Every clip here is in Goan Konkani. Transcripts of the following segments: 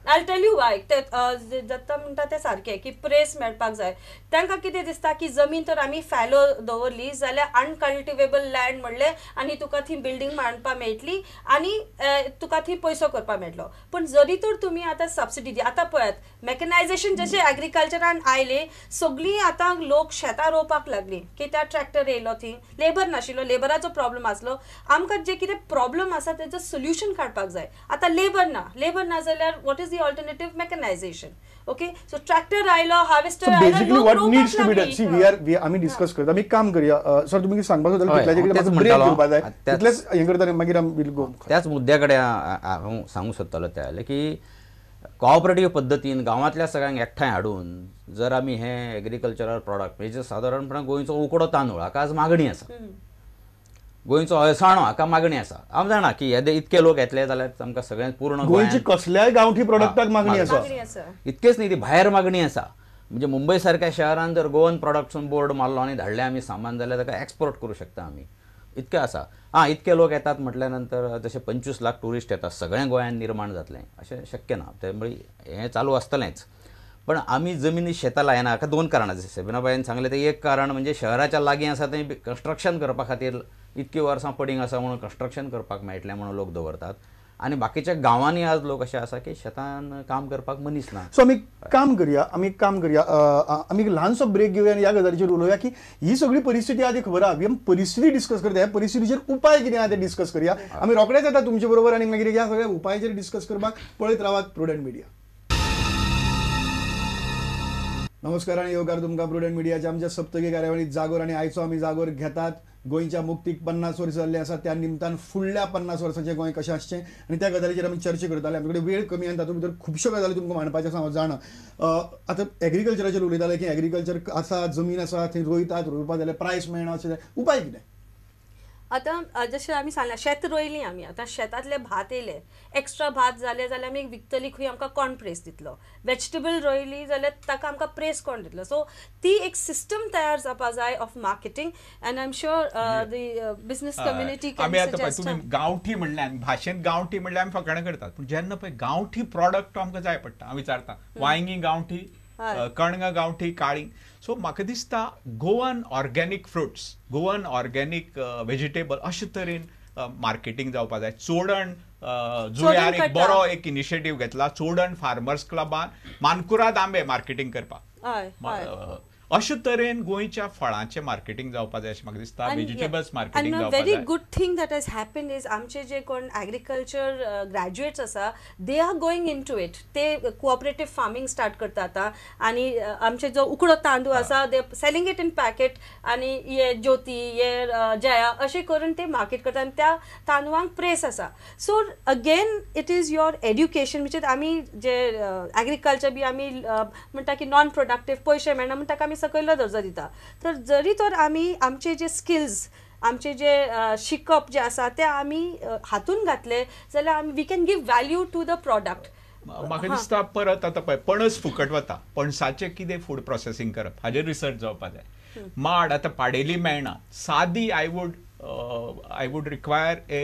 I tell you why. ते दत्ता म्हणटा तें सारकें की प्रेस मेळपाक जाय. तांकां कितें दिसता की जमीन तर आमी फॅलो दवरली जाल्यार अनकल्टिवेबल लँड म्हणलें आनी तुका थंय बिल्डींग मांडपाक मेळटली आनी तुका थंय पयसो करपाक मेळटलो. पूण जरी तर तुमी आतां सबसिडी दी, आतां पळयात मॅकनायझेशन जशें एग्रीकल्चरान आयलें सगळीं आतां लोक शेतां रोवपाक लागली कित्याक ट्रॅक्टर येयलो, थंय लेबर नाशिल्लो, लेबराचो प्रॉब्लम आसलो. आमकां जे कितें प्रॉब्लम आसा तेजो सोल्युशन काडपाक जाय. आतां लेबर ना, लेबर ना जाल्यार what is the alternative? Mechanisation. Okay, so tractor आयलो, हार्वेस्टर आयलो, basically what needs to be done. See we are we आमी डिस्कस करता, आमी काम करया. सर तुमी कितें सांगपाक सोदताले तितल्याचेर कितें ब्रेक घेवपा जाय, तितलेंच हें करता आनी मागीर आमी will go. त्याच मुद्द्या कडेन हांव सांगूंक सोदतालो त्या जाल्यार की कॉपरेटीव पद्दतीन गांवांतल्या सगळ्यांक एकठांय हाडून जर आमी हे एग्रीकल्चरल प्रॉडक्ट म्हणजे सादारणपणान गोंयचो उकडो तांदूळ हाका आज मागणी आसा, गोंयचो अळसाणो हाका मागणी आसा. हांव जाणा की येदे इतके लोक येतले जाल्यार आमकां सगळ्यांक पूर्ण गोंयची कसल्याय गांवठी प्रॉडक्टाक मागणी आसा, इतकेच न्ही ती भायर मागणी आसा. म्हणजे मुंबय सारक्या शहरान जर गोवन प्रॉडक्ट्स बोर्ड मारलो आनी धाडलें आमी सामान जाल्यार ताका एक्सपोर्ट करूं शकता आमी, इतकें आसा. आं इतके लोक येतात म्हटल्या नंतर जशे 25 लाख ट्युरिस्ट येतात सगळ्या गोंयांत निर्माण जातलें अशें शक्य ना, त्यामुळे हें चालू आसतलेंच. पण आमी जमिनी शेतां लायना हाका दोन कारणां जशें सेबिनाबायन सांगलें तें एक कारण म्हणजे शहराच्या लागीं आसा थंय कन्स्ट्रक्शन करपा खातीर इतकी वर्सां पडींग आसा म्हणून कन्स्ट्रक्शन करपाक मेळटलें म्हणून लोक दवरतात आनी बाकीच्या गांवांनी आज लोक अशे आसा की शेतान काम करपाक मनीस ना. सो आमी काम करया, आमी काम करया, आमी एक ल्हानसो ब्रेक घेवया आनी ह्या गजालीचेर उलोवया की ही सगळी परिस्थिती आदी खबर आहा, आमी परिस्थिती डिस्कस करता, ह्या परिस्थितीचेर उपाय कितें आहा ते डिस्कस करया. आमी रोखडेच येता तुमचे बरोबर आनी मागीर ह्या सगळ्या उपायाचेर डिस्कस करपाक पळयत रावात प्रुडंट मिडिया. नमस्कार आनी येवकार तुमकां प्रुडंट मिडियाच्या आमच्या सप्तकी कार्यावळीत जागोर. आनी आयचो आमी जागोर घेतात गोंयच्या मुक्तीक 50 वर्सां जाल्लीं आसा, त्या निमतान फुडल्या 50 वर्सांचें गोंय कशें आसचें आनी त्या गजालीचेर आमी चर्चा करताले. आमचे कडेन वेळ कमी आनी तातूंत भितर खुबश्यो गजाली तुमकां मांडपाच्यो आसा हांव जाणा. आतां एग्रीकल्चराचेर उलयताले की एग्रीकल्चर आसा, जमीन आसा, थंय रोयतात, रोवपा जाल्यार प्रायस मेळना, अशें उपाय कितें? आतां जशें आमी सांगलां शेत रोयलीं आमी, आतां शेतांतलें भात येयलें, एक्स्ट्रा भात जालें जाल्यार आमी विकतली खंय, आमकां कोण प्रेस दितलो? वेजिटेबल रोयली जाल्यार ताका आमकां प्रेस कोण दितलो? सो ती एक सिस्टम तयार जावपा जाय of marketing and I am sure the business community can suggest. तुमी गांवठी म्हणल्यार भाशेंत गांवठी म्हणल्यार आमी फकाणां करतात, पूण जेन्ना पळय गांवठी प्रॉडक्ट आमकां जाय पडटा, हांव विचारता वांयगीं गांवठी, कणगां गांवठी, काळी. सो म्हाका दिसता Goan organic fruits, Goan organic vegetable अशे तरेन मार्केटींग जावपा जाय. चोडण जुळ्यार एक बरो एक इनिशिएटीव घेतला, चोडण फार्मर्स क्लबान मानकुराद आंबे मार्केटींग करपाक, अशे तरेन गोंयच्या फळांचें मार्केटींग जावपा जाय अशें म्हाका दिसता. वेजिटेबल्स मार्केटींग जावपा जाय. Very good thing that has happened is आमचे जे कोण एग्रीकल्चर ग्रॅज्युएट्स आसा they are going into it, ते कोऑपरेटीव फार्मींग स्टार्ट करता आतां. आनी आमचे जो उकडो तांदूळ आसा they selling it in packet आनी हे ज्योती हे जया अशें करून ते मार्केट करता आनी त्या तांदळांक प्रेस आसा. So again it is your education, म्हणजे आमी जे एग्रीकल्चर बी आमी म्हणटा की नॉन प्रोडक्टीव पयशे मेळना म्हण ताका आमी सकयलो दर्जो दिता. तर जरी तर आमी आमचे जे स्किल्स, आमचे जे शिकप जे आसा ते आमी हातून घातले जाल्यार आमी we can give value to the product. म्हाका दिसता परत आतां पळय पणस फुकट वता, पणसाचें कितें फूड प्रोसेसींग करप हाजेर रिसर्च जावपा जाय. माड आतां पाडेली मेळना, सादी I would require a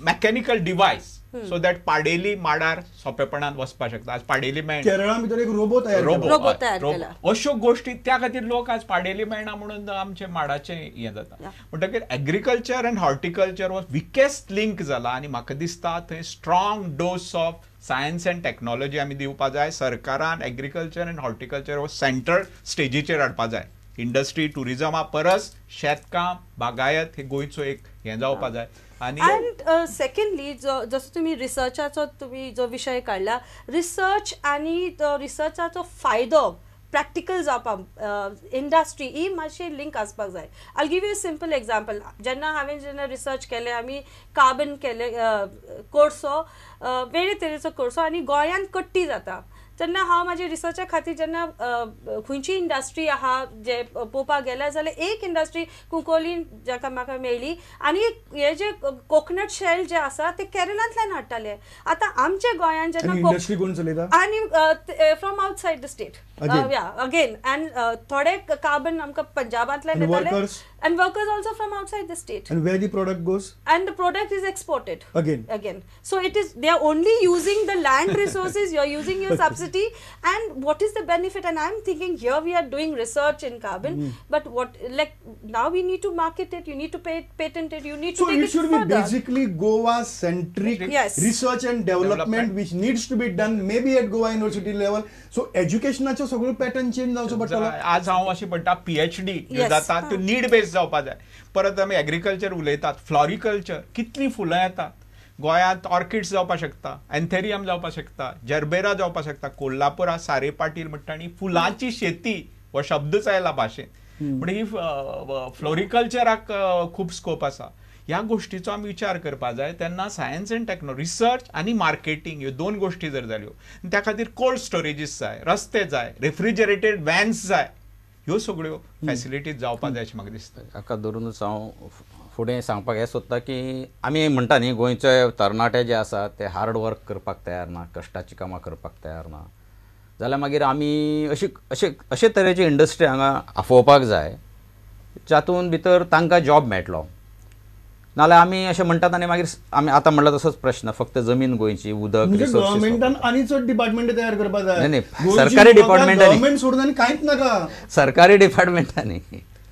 mechanical device so that पाडेली माडार सोंपेपणान वचपाक शकता. आज पाडेली मेळना, केरळा भितर एक रोबो तयार केला, अश्यो गोश्टी त्या खातीर लोक आज पाडेली मेळना म्हणून आमचे माडाचें हें जाता. म्हणटकीर एग्रीकल्चर आनी हॉर्टिकल्चर हो विकेस्ट लिंक जाला आनी म्हाका दिसता थंय strong dose of science and technology आमी दिवपा जाय. सरकारान एग्रीकल्चर आनी हॉर्टिकल्चर हो सेंट्रल स्टेजीचेर हाडपा जाय. इंडस्ट्री टुरिजमा परस शेतकाम बागायत हे गोंयचो एक हें जावपा जाय. अँड सेकंडली जसो तुमी रिसर्चाचो तुमी जो विशय काडला, रिसर्च आनी रिसर्चाचो फायदो प्रॅक्टिकल जावपाक इंडस्ट्री ही मातशी लिंक आसपाक जाय. I give you simple example. जेन्ना हांवें जेन्ना रिसर्च केलें, आमी कार्बन केलें कोर्सो, वेगळे तरेचो कोर्सो आनी गोंयांत कट्टी जाता, तेन्ना हांव म्हाजे रिसर्चा खातीर जेन्ना खंयची इंडस्ट्री आहा जे पळोवपाक गेल्यार जाल्यार एक इंडस्ट्री कुंकोलीन जाका म्हाका मेळ्ळी आनी हे जे कोकोनट शेल जे आसा ते केरळांतल्यान हाडटाले. आतां आमच्या गोंयांत जेन्ना इंडस्ट्री कोण चलयता आनी from outside the state या अगेन, अँड थोडे कार्बन आमकां पंजाबांतल्यान येताले. And workers also from outside the state. And where the product goes? And the product is exported. Again. So it is, they are only using the land resources, you are using your subsidy, and what is the benefit? And I am thinking here we are doing research in carbon, but what, like now we need to market it, you need to patent it, you need to so take it should further. Be basically Goa centric, yes, research and development which needs to be done maybe at Goa University level. So educationाचो सगळो पॅटर्न चेंज जावचो पडटलो. आज हांव अशें म्हणटा PhD जाता त्यो नीड बेस्ड जावपा जाय. परत आमी एग्रीकल्चर उलयतात, फ्लॉरिकल्चर, कितलीं फुलां येतात गोंयांत, ऑर्किड्स जावपाक शकता, एन्थेरियम जावपाक शकता, जर्बेरा जावपाक शकता. कोल्हापुरा सारे पाटील म्हणटा आनी फुलांची शेती हो शब्दच आयला भाशेंत, म्हणजे ही फ्लोरिकल्चराक खूब स्कोप आसा. ह्या गोष्टीचो आमी विचार करपा जाय. तेन्ना सायन्स अँड टेक्नॉलॉजी, रिसर्च आनी मार्केटींग ह्यो दोन गोष्टी जर जाल्यो, त्या खातीर कोल्ड स्टोरेजीस जाय, रस्ते जाय, रेफ्रिजरेटेड वॅन्स जाय, ह्यो सगळ्यो फॅसिलिटीज जावपा जाय अशें म्हाका दिसता. हाका धरूनच हांव फुडें सांगपाक हें सोदता की आमी म्हणटा न्ही गोंयचे तरणाटे जे आसा ते हार्ड वर्क करपाक तयार ना, कश्टाचीं कामां करपाक तयार ना, जाल्यार मागीर आमी अशी अशे अशे तरेची इंडस्ट्री हांगा आफोवपाक जाय जातून भितर तांकां जॉब मेळटलो. नाल्यार आमी अशें म्हणटात आनी मागीर आमी आतां म्हणला तसोच प्रश्न, फक्त जमीन गोंयची, उदक, गव्हर्मेंटान आनी चड डिपार्टमेंट तयार करपाक जाय. न्ही, सरकारी डिपार्टमेंटांनी सोडून आनी कांयच नाका, सरकारी डिपार्टमेंटांनी.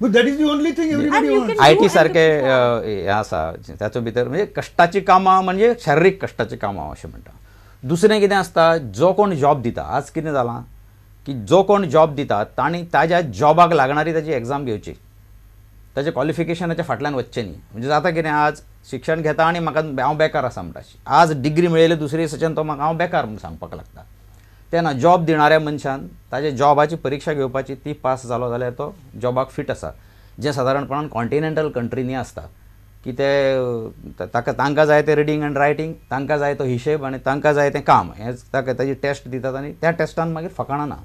But that is the only thing everybody wants. IT सारखे हें आसा ताचो भितर म्हणजे कश्टाचीं कामां, म्हणजे शारिरीक कश्टाचीं कामां अशें म्हणटा. दुसरें कितें आसता, जो कोण जॉब दिता, आज कितें जालां की जो कोण जॉब दिता तांणी ताज्या जॉबाक लागणारी ताजी एग्जाम घेवची, ताजे क्वॉलिफिकेशनाच्या फाटल्यान वचचें न्ही. म्हणजे जाता कितें, आज शिक्षण घेता आनी म्हाका हांव बेकार आसा म्हणटा, आज डिग्री मेळयली दुसरी दिसाच्यान तो म्हाका हांव बेकार म्हूण सांगपाक लागता. तेन्ना जॉब दिणाऱ्या मनशान ताजे जॉबाची परिक्षा घेवपाची, ती पास जालो जाल्यार तो जॉबाक फिट आसा. जें सादारणपणान कॉन्टिनेंटल कंट्रींनी आसता की ते ताका तांकां जाय तें रिडींग आनी रायटींग, तांकां जाय तो हिशेब आनी तांकां जाय तें काम, हें ताका ताजी टेस्ट दितात आनी त्या टेस्टान मागीर फकाणां ना,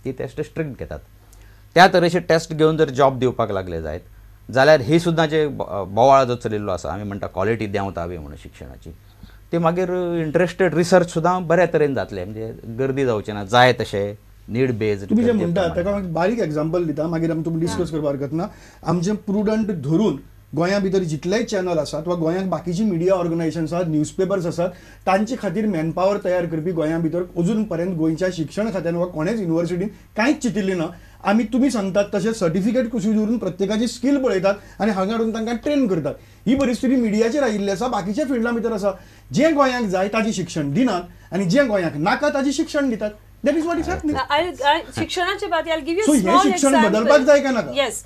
ती टेस्ट स्ट्रिक्ट घेतात. त्या तरेची टेस्ट घेवन जर जॉब दिवपाक लागले जायत जाल्यार ही सुद्दां जे बोवाळ जो चलिल्लो आसा, आमी म्हणटा क्वॉलिटी देंवता बी म्हणून शिक्षणाची, ती मागीर इंट्रस्टेड रिसर्च सुद्दां बऱ्या तरेन जातले, म्हणजे गर्दी जावची ना, जाय तशें नीड बेस्ड. तुमी जें म्हणटा ताका बारीक एग्जाम्पल दिता, मागीर आमी तुमी डिस्कस करपाक हरकत ना. आमचें प्रुडंट धरून गोंया भितर जितलेय चॅनल आसात वा गोंयांत बाकीची मिडिया ऑर्गनायझेशन्स आसात, न्यूजपेपर्स आसात, तांचे खातीर मॅनपावर तयार करपी गोंया भितर अजून पर्यंत गोंयच्या शिक्षण खात्यान वा कोणेच युनिवर्सिटीन कांयच चिंतिल्लें ना. आमी तुमी सांगतात तशें सर्टिफिकेट कुशीक दवरून प्रत्येकाची स्कील पळयतात आनी हांगा हाडून तांकां ट्रेन करतात. ही परिस्थिती मिडियाचेर आयिल्ली आसा, बाकीच्या फिल्डां भितर आसा. जें गोंयांक जाय ताजें शिक्षण दिनात आनी जें गोंयांक नाका ताजें शिक्षण दितात. That is what is happening. शिक्षणाचे बाबतीत I'll give you so small हे शिक्षण example. बदलपाक जाय काय नाका? Yes.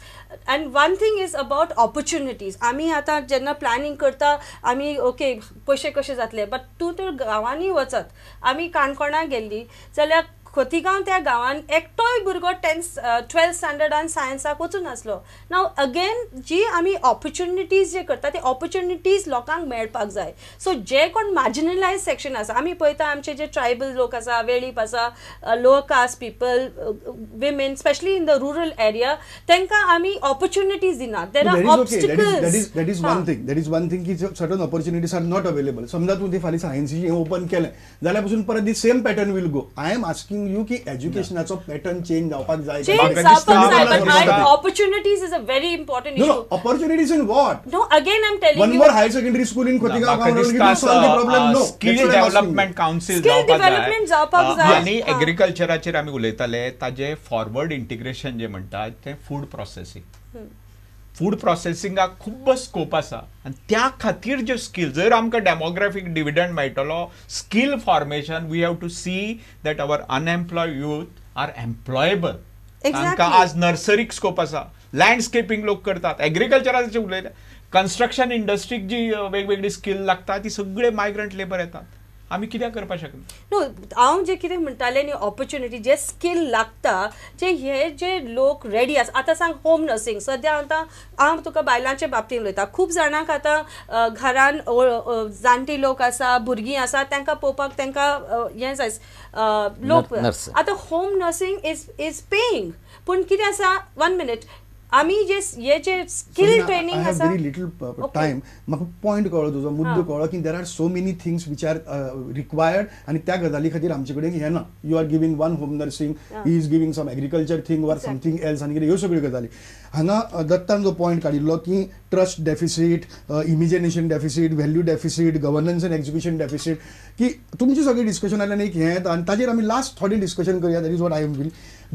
And one thing is about opportunities. आमी आतां जेन्ना प्लॅनिंग करता आमी ओके पयशे कशे जातले, बट तूं तर गांवांनी वचत, आमी काणकोणा गेल्ली जाल्यार खोतीगांव त्या गांवान एकटोय भुरगो 10th 12th स्टँडर्डान सायन्साक वचूं नासलो. नाव अगेन जी आमी ऑपॉर्च्युनिटीज जे करता ते ऑपॉर्च्युनिटीज लोकांक मेळपाक जाय. सो जे कोण मार्जिनलायज सेक्शन आसा, आमी पळयता आमचे जे ट्रायबल लोक आसा, वेळीप आसा, lower caste people, women specially in the rural area, तांकां आमी ऑपॉर्च्युनिटीज दिनात. There are obstacles. That is one thing, that is one thing की certain opportunities are not available. समजा तूं ते फाल्यां सायन्सीचें ओपन केलें जाल्यार पसून परत the same pattern will go. I am asking you की एज्युकेशनाचो पॅटर्न चेंज जावपाक जाय. चेंज जावपाक जाय, but opportunities is a very important issue. No, opportunities in what? No, again I am telling you, one more higher secondary school in Khotigao will solve the problem. No, skill development council skill development जावपाक जाय. आनी एग्रीकल्चराचेर आमी उलयताले, ताजे फॉरवर्ड इंटिग्रेशन जे म्हणटात तें फूड प्रोसेसींग. फूड प्रोसेसिंगाक खूब स्कोप आसा आनी त्या खातीर ज्यो स्किल, जर आमकां डेमोग्राफीक डिविडंड मेळटलो, skill formation, we have to see that our unemployed youth are employable. तांकां आज नर्सरीक स्कोप आसा, लँडस्केपींग लोक करतात, एग्रीकल्चराचें उलयले, कन्स्ट्रक्शन इंडस्ट्रीक जी वेगवेगळी स्किल लागता ती सगळे मायग्रंट लेबर येतात. आमी कित्याक करपाक शकना? न्हू, हांव जें कितें म्हणटालें न्ही, ऑपॉर्च्युनिटी जे स्कील लागता, जे हे जे लोक रेडी आसा. आतां सांग होम नर्सिंग सद्या आतां हांव तुका बायलांचे बाबतींत उलयता, खूब जाणांक आतां घरान जाणटी लोक आसा, भुरगीं आसा, तांकां पळोवपाक तांकां हें जाय लोक. आतां home nursing is paying, पूण कितें आसा, वन मिनीट, आमी जे हे जे स्किल ट्रेनिंग आसा, व्हेरी लिटल टायम, म्हाका पॉयंट कळ्ळो तुजो, मुद्दो कळ्ळो की there are so many things which are required आनी त्या गजाली खातीर आमचे कडेन हें ना. You are giving one home nursing, he is giving some agriculture thing or something else आनी कितें ह्यो सगळ्यो गजाली. हांगा दत्तान जो पॉयंट काडिल्लो की trust deficit, imagination deficit, value deficit, governance and execution deficit, की तुमची सगळी डिस्कशन आल्यान एक हें येता आनी ताजेर आमी लास्ट थोडें डिस्कशन करया. That is what I am feel.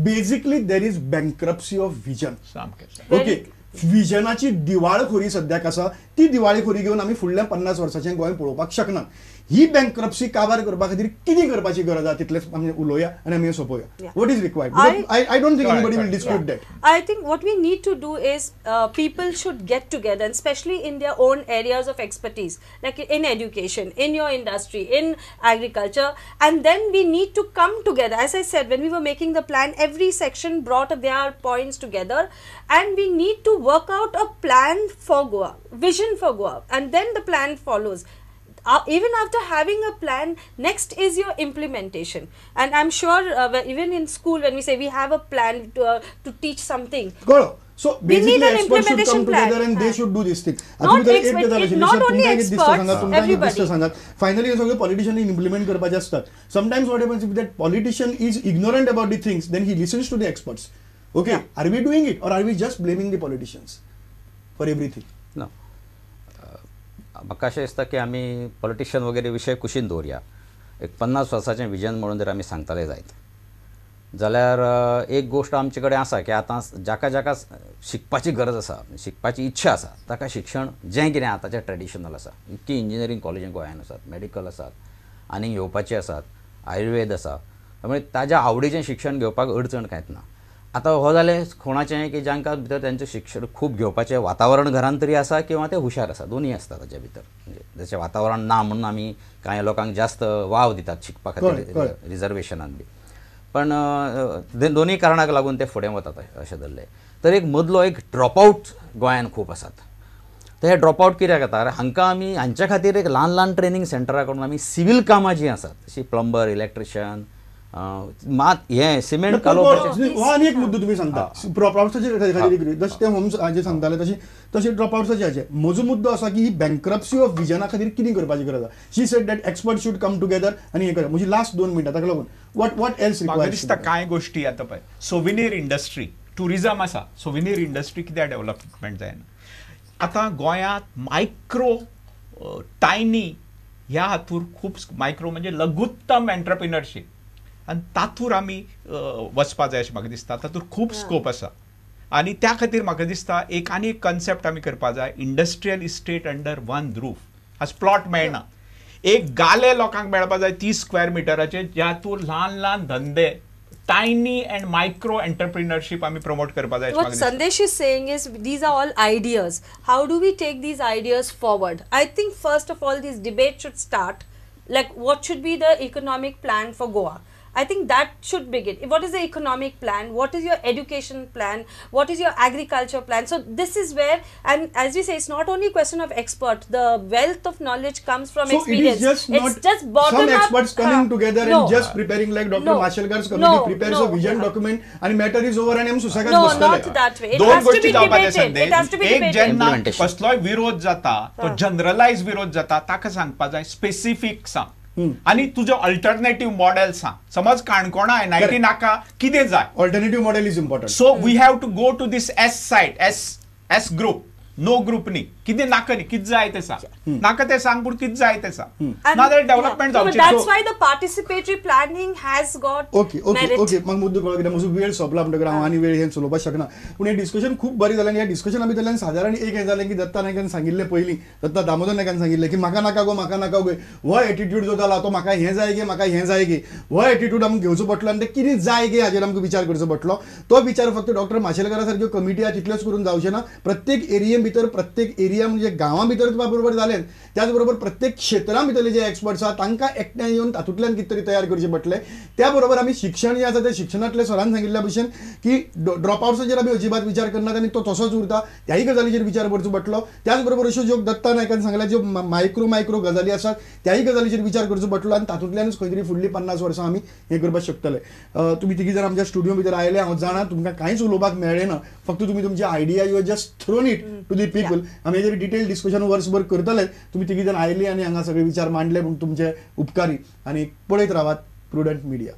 Basically there is bankruptcy of vision. Okay, विजनाची दिवाळखोरी सद्याक आसा, ती दिवाळखोरी घेवन आमी फुडल्या 50 वर्साचें गोंय पळोवपाक शकना. ही बँक्रप्सी काबार करपा खातीर कितें करपाची गरज आसा तितलेंच आमी उलोवया आनी आमी सोंपोवया. What is required? I don't think anybody will dispute that. I think what we need to do is people should get together, and especially in their own areas of expertise, like in education, in your industry, in agriculture, and then we need to come together. As I said, when we were making the plan, every section brought their points together, and we need to work out a plan for Goa, vision for Goa, and then the plan follows. Even after having a plan, next is your implementation. And I'm sure even in school when we say we have a plan to teach something. So basically experts should come together and they should do this thing. Not only experts, everybody. Finally, हे सगळे पॉलिटिशियन इम्प्लिमेंट करपाचे असतात. Sometimes what happens if that politician is ignorant about the things, then he listens to the experts. Okay, are we doing it or are we just blaming the politicians for everything? No. म्हाका अशें दिसता की आमी पॉलिटिशियन वगैरे विशय कुशीन दवरया. एक 50 वर्साचें विजन म्हणून जर आमी सांगताले जायत जाल्यार एक गोश्ट आमचे कडेन आसा की आतां जाका जाका शिकपाची गरज आसा, शिकपाची इच्छा आसा, ताका शिक्षण जें कितें आतांचें ट्रेडिशनल आसा, इतकी इंजिनियरींग कॉलेजीं गोंयांत आसात, मेडिकल आसात, आनीक येवपाची आसात, आयुर्वेद आसा, त्यामुळे ताज्या आवडीचें शिक्षण घेवपाक अडचण कांयच ना. आतां हो जालें कोणाचें की जांकां भितर तेंचें शिक्षण खूब घेवपाचें वातावरण घरान तरी आसा किंवा ते हुशार आसा, दोनूय आसता ताच्या भितर. म्हणजे जशें वातावरण ना म्हणून आमी कांय लोकांक जास्त वाव दितात शिकपा खातीर रिजर्वेशनान बी, पण दोनूय कारणाक लागून ते फुडें वतात अशें धरलें. तर एक मदलो एक ड्रॉपआवट गोंयांत खूब आसात. तर हे ड्रॉपआवट कित्याक येता, हांकां आमी हांच्या खातीर एक ल्हान ल्हान ट्रेनींग सेंटरां करून आमी सिवील कामां जीं आसात जशीं प्लंबर, इलेक्ट्रिशियन, मात हे सिमेंट कालोवपाचें. हो आनी एक मुद्दो तुमी सांगता ड्रॉपआवट्साचे खातीर, जशें ते होम्स हाजे सांगताले तशें तशें ड्रॉपआवट्साचे हाजे. म्हजो मुद्दो आसा की ही बँक्रप्सी ऑफ विजना खातीर कितें करपाची गरज आसा. She said that expert should come together आनी हें करप. म्हजी लास्ट 2 मिनटां ताका लागून what what else required. दिसता कांय गोश्टी आतां पळय, सोविनीर इंडस्ट्री, ट्युरिजम आसा, सोविनीर इंडस्ट्री कित्याक डेवलपमेंट जायना. आतां गोंयांत मायक्रो टायनी ह्या हातूर खूब, मायक्रो म्हणजे लघुत्तम एंटरप्रिनरशीप, आनी तातूर आमी वचपा जाय अशें म्हाका दिसता. तातूर खूब स्कोप आसा आनी त्या खातीर म्हाका दिसता एक आनी एक कन्सेप्ट आमी करपा जाय, industrial estate under one roof. आज प्लॉट मेळना, एक गाले लोकांक मेळपा जाय 30 स्क्वेअर मिटराचे, ज्यातूर ल्हान ल्हान धंदे, टायनी अँड मायक्रो एंटरप्रिनरशीप आमी प्रमोट करपा जाय. What Sandesh is saying is these are all ideas. How do we take these ideas forward? I think first of all this debate should start, like what should be the economic plan for Goa. I think that should begin. What is the economic plan? What is your education plan? What is your agriculture plan? So this is where, and as we say, it's not only a question of expert. The wealth of knowledge comes from so experience. It is just not, it's just bottom some up, experts coming together and just preparing like Dr. Mashelkar's committee prepares a vision document and matter is over and I'm सुसागात No, बसतले. not that way. It has to be debated. It has to be debated. एक जेन्ना कसलोय विरोध जाता तो जनरलाइज विरोध जाता, ताका सांगपा जाय स्पेसिफीक सांग आनी तुजो अल्टरनेटिव्ह मॉडेल सांग. समज काणकोणा एनआयटी नाका, कितें जाय, alternative model is important. So we have to go to this S side, S S group, no group न्ही, कितें नाका न्ही, कितें जाय तें सांग, नाका तें सांग पूण कितें जाय तें सांग, नाजाल्यार डेव्हलपमेंट जावचें. That's why the participatory planning has got okay okay okay. म्हाका मुद्दो कळ्ळो कित्याक म्हजो वेळ सोंपला म्हणटकर हांव आनी वेळ हें चलोवपाक शकना. पूण हें डिस्कशन खूब बरें जालें आनी ह्या डिस्कशना भितरल्यान सादारण एक हें जालें की दत्ता नायकान सांगिल्लें पयलीं, दत्ता दामोदर नायकान सांगिल्लें की म्हाका नाका गो, म्हाका नाका गो, हो एटिट्यूड जो जाला तो म्हाका हें जाय गे, म्हाका हें जाय गे, हो एटिट्यूड आमकां घेवचो पडटलो आनी तें कितें जाय गे हाजेर आमकां विचार करचो पडटलो. तो विचार फक्त डॉक्टर माशेलकारा सारक्यो कमिटी आहा तितल्योच करून जावचें ना. प्रत्येक एरिये भितर, प्रत्येक एरिया म्हणजे गांवां भितर बरोबर जालें, त्याच बरोबर प्रत्येक क्षेत्रां भितरले जे एक्सपर्ट्स आहा तांकां एकठांय येवन तातूंतल्यान कितें तरी तयार करचें पडटलें. त्या बरोबर आमी शिक्षण जें आसा तें शिक्षणांतलें सरान सांगिल्ल्या भशेन की ड्रॉपआवट्साचेर आमी अजिबात विचार करनात आनी तो तसोच उरता, त्याही गजालीचेर विचार करचो पडटलो. त्याच बरोबर अश्यो ज्यो दत्ता नायकान सांगल्या ज्यो मायक्रो मायक्रो गजाली आसात त्याही गजालीचेर विचार करचो पडटलो आनी तातूंतल्यानच खंय तरी फुडलीं 50 वर्सां आमी हें करपाक शकतले. तुमी तिगी जर आमच्या स्टुडियो भितर आयले, हांव जाणा तुमकां कांयच उलोवपाक मेळ्ळें ना, फक्त तुमी तुमची idea you just thrown it to the people. आमी हेजेर डिटेल डिस्कशन वर्सभर करतले. तुमी तिगी जाण आयली आनी हांगा सगळे विचार मांडले म्हूण तुमचे उपकारी आनी पळयत रावात प्रुडंट मिडिया.